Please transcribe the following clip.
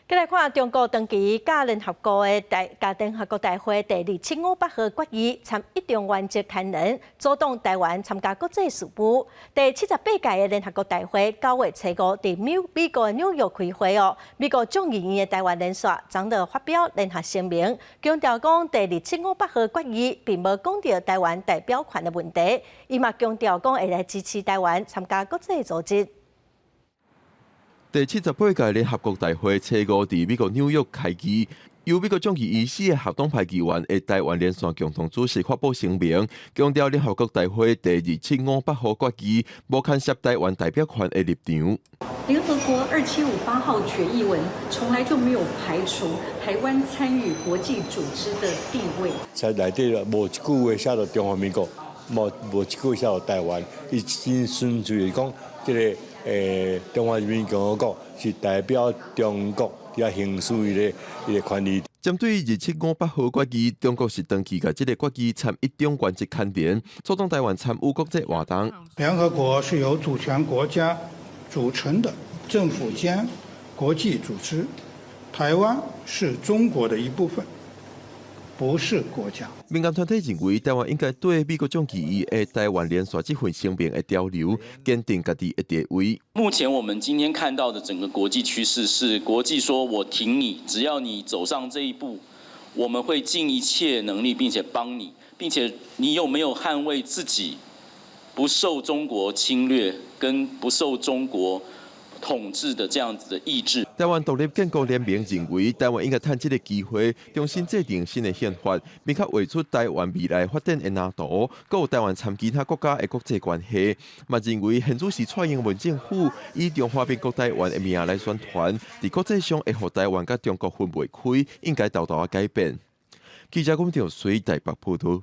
繼來看中國長期佮聯合國的大佮聯合國大會第二七五八號決議參一中原則牽連，阻擋臺灣參加國際事務。第78屆的聯合國大會9月初五佇美國紐約開會哦。美國眾議院的臺灣連線昨就發表聯合聲明，強調講第二七五八號決議並無講著臺灣代表權的問題。伊嘛強調講會來支持臺灣參加國際組織。第78屆聯合國大會初五佇美國紐約開議，由美國眾議院四个合黨派議員的臺灣連線共同主席發布聲明，強調聯合國大會第二七五八號決議無牽涉臺灣代表權的立場。聯合國2758號決議文從來就沒有排除臺灣參與國際組織的地位。在內底無一句話寫著中華民國，無一句話寫著臺灣，伊真純粹講這个。中華人民共和國是代表中國佇遐行使伊个權利。針對二七五八號決議，中國是長期共這个決議參一中原則牽連，阻擋臺灣參與國際活動。聯合國是由主權國家組成的政府間國際組織，臺灣是中國的一部分，不是國家。民間團體認為，臺灣應該對美國眾議院的臺灣連線這份聲明的潮流，堅定家己的地位。目前我們今天看到的整個國際趨勢是，國際說我挺你，只要你走上這一步，我們會盡一切能力，並且幫你，並且你有沒有捍衛自己不受中國侵略跟不受中國統治的這樣子的意志。臺灣獨立建國聯盟認為，臺灣應該趁這个機會重新制定新的憲法，明確畫出臺灣未來發展的藍圖，閣有臺灣參其他國家的國際關係。嘛認為現主時蔡英文政府以中華民國臺灣的名來宣傳，佇國際上會予臺灣佮中國分袂開，應該沓沓仔改變。記者龔兆水台北報導。